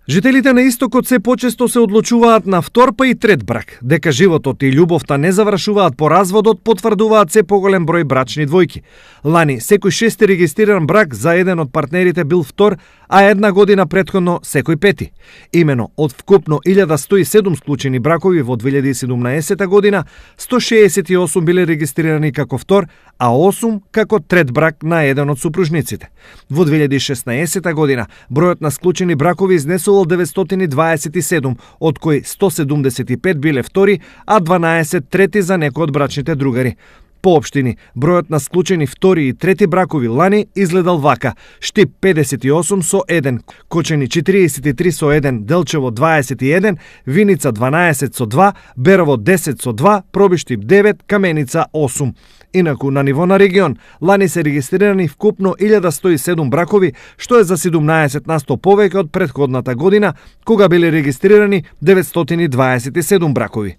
Жителите на Истокот се почесто се одлучуваат на втор па и трет брак. Дека животот и љубовта не завршуваат по разводот, потврдуваат се поголем број брачни двојки. Лани секој шести регистриран брак за еден од партнерите бил втор, а една година претходно секој пети. Имено од вкупно 1107 склучени бракови во 2017 година, 168 биле регистрирани како втор, а 8 како трет брак на еден од супружниците. Во 2016 година бројот на склучени бракови изнесувал 927, од кои 175 биле втори, а 12 трети за некои од брачните другари. По општини, бројот на склучени втори и трети бракови лани изгледал вака: Штип 58 со 1, Кочени 43 со 1, Делчево 21, Виница 12 со 2, Берово 10 со 2, Пробиштип 9, Каменица 8. Инаку на ниво на регион, лани се регистрирани вкупно 1107 бракови, што е за 17% повеќе од претходната година, кога биле регистрирани 927 бракови.